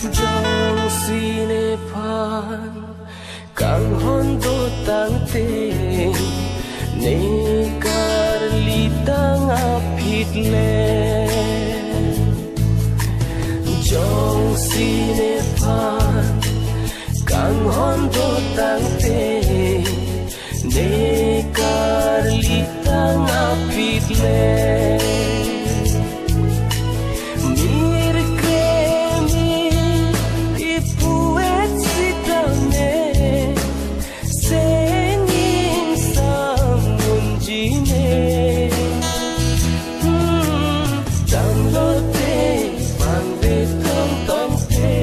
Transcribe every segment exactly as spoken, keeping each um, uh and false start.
Jongsi nephan kanghon dotangte, ne karli tang aphi le. Jongsi nephan kanghon dotangte, ne karli tang aphi le. Mir kremi ipuet sitame, sengin samunjine. Hmm, damlote pangve tongtongte.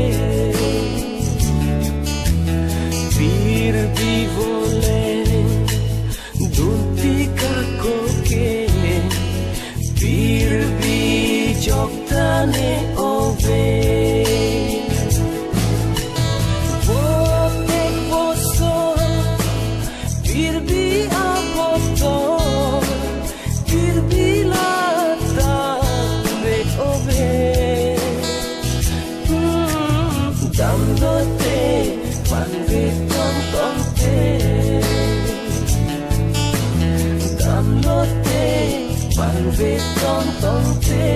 Pirbi vole dunti kakoke, pirbi jokta ne ove. Votek voso, pirbi aboto, pirbi lata ne ove. Hmm, damlote pangve tongtongte. Damlote pangve tongtongte.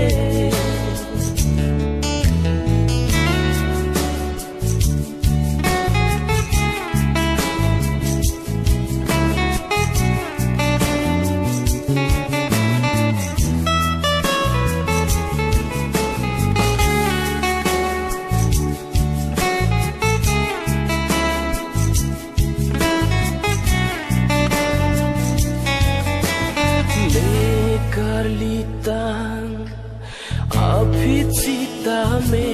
Ne karli tang aphi sitame,